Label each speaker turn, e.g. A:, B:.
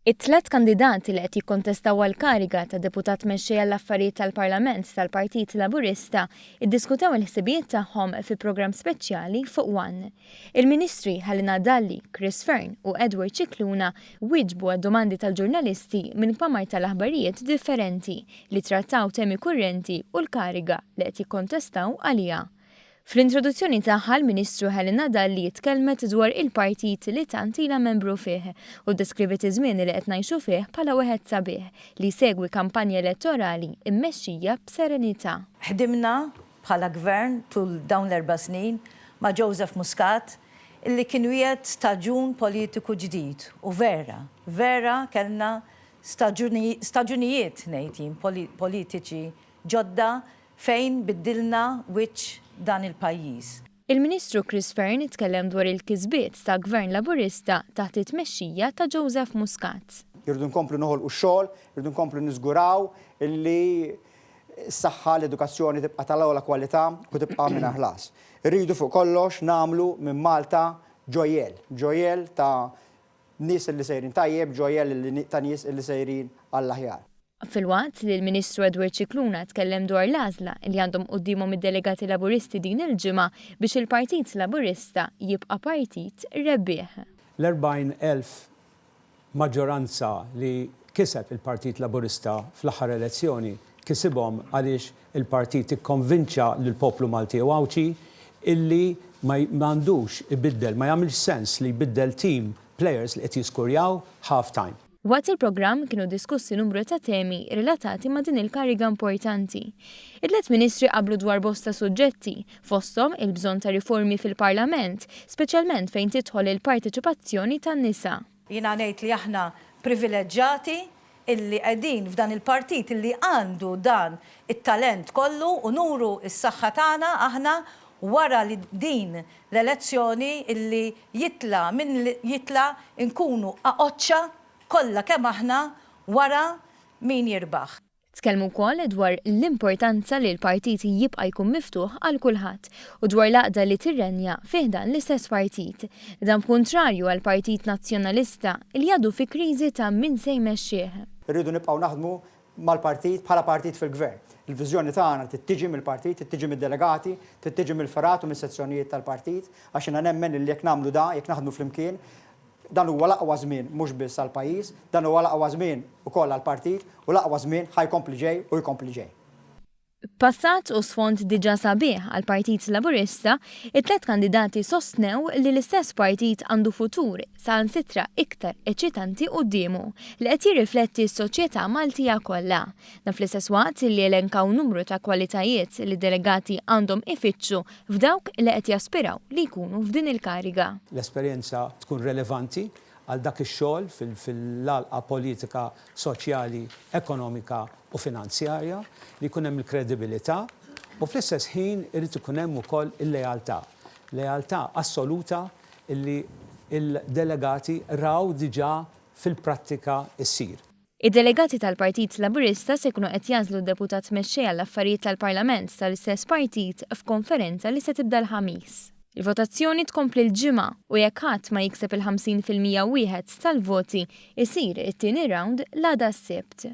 A: It-tlett kandidati li qed jikkontestaw għall-kariga ta' Deputat Mexxej għall-Affarijiet tal-Parlament tal-Partit Laburista ddiskutew il-ħsibijiet tagħhom fi programm speċjali fuq one. Il-Ministri Helena Dalli, Chris Fearne u Edward Scicluna wieġbu għad-domandi tal-ġurnalisti minn kmamar tal-aħbarijiet differenti li trattaw temi kurrenti u l-kariga li qed jikkontestaw għaliha. Fl-introduzzjoni tagħha l-Ministru Helena Dalli tkellmet dwar il-partit li tant ilha membru fih u ddeskriviet iż-żmien li qed ngħixu fih bħala wieħed sabiħ li jsegwi kampanja elettorali mmexxija b'serenità.
B: Ħdimna bħala Gvern tul dawn l-erba' snin ma' Joseph Muscat illi kien wiegħed staġun politiku ġdid u vera, vera kellna staġunijiet ngħid jien politiċi ġodda fejn biddilna wiċċ dan il-pajjiż.
A: Il-Ministru Chris Fearne tkellem dwar il-kisbiet ta' Gvern Laburista taħt it-tmexxija ta' Joseph Muscat.
C: Irridu nkomplu noħolqu x-xogħol, irridu nkomplu niżguraw illi s-saħħa, l-edukazzjoni tibqa' tal-ogħla kwalità u tibqa' mingħajr ħlas. Irridu fuq kollox nagħmlu minn Malta ġojjel, ġojjel ta' nies illi sejrin tajjeb, ġojjel ta' nies illi sejrin għall-aħjar.
A: Filwaqt li l-Ministru Edward Scicluna tkellem dwar l-għażla li għandhom quddiemhom id-delegati Laburisti din il-ġimgħa biex il-Partit Laburista jibqa' partit rebbieħ.
D: L-40,000 maġġoranza li kiseb il-Partit Laburista fl-aħħar elezzjoni kisibhom għaliex il-partit ikkonvinċa lill-poplu Malti u Għawdxi illi ma għandux ibiddel, ma jagħmilx sens li jbiddel team players li qed jiskurjaw half time.
A: Waqt il-programm kienu diskussi numru ta' temi relatati ma' din il-kariga importanti. It-tliet Ministri qablu dwar bosta suġġetti, fosthom il-bżonn ta' riformi fil-Parlament, speċjalment fejn tidħol il-parteċipazzjoni tan-nisa.
B: Jiena ngħid li aħna privileġġati illi qegħdin f'dan il-partit illi għandu dan it-talent kollu u nuru s-saħħa tagħna aħna wara li din l-elezzjoni illi jitla' min jitla' nkunu qaqoċċa kollha kemm aħna wara min jirbaħ.
A: Tkellmu wkoll dwar l-importanza li l-partit jibqa' jkun miftuħ għal kulħadd u dwar l-għaqda li tirrenja fi ħdan l-istess partit. Dan b'kuntrarju għall-Partit Nazzjonalista li għadu fi kriżi ta' min se jmexxih.
C: Irridu nibqgħu naħdmu mal-partit bħala partit fil-Gvern. Il-viżjoni tagħna trid tiġi mill-partit, trid tiġi mid-delegati, trid tiġi mill-fergħat u mis-sezzjonijiet tal-partit, għax jiena nemmen li jekk nagħmlu da, jekk naħdmu flimkien, dan huwa l-aqwa żmien mhux biss għall-pajjiż, dan huwa l-aqwa żmien ukoll għall-partit u l-aqwa żmien ħa jkompli ġej u jkompli ġej.
A: B'passat u sfond diġà sabiħ għall-Partit Laburista, it-tlett kandidati sostnew li l-istess partit għandu futur saħansitra iktar eċitanti quddiemu, li qed jirrifletti s-soċjetà Maltija kollha. Dan fl-istess waqt li elenkaw numru ta' kwalitajiet li d-delegati għandhom ifittxu f'dawk li qed jaspiraw li jkunu f'din il-kariga.
D: L-esperjenza tkun relevanti għal dak ix-xogħol fil-għalqa politika, soċjali, ekonomika u finanzjarja, li jkun hemm il-kredibilità u fl-istess ħin irid ikun hemm ukoll il-lealtà. Lealtà assoluta li l-delegati raw diġà fil-prattika ssir.
A: Id-delegati tal-Partit Laburista se jkunu qed jagħżlu d-Deputat Mexxej għall-Affarijiet tal-Parlament tal-istess partit f'konferenza li se tibda l-Ħamis. Il-votazzjoni tkompli l-Ġimgħa u jekk ħadd ma jikseb il-50% wieħed tal-voti, isir it-tieni round l-għada s-Sibt.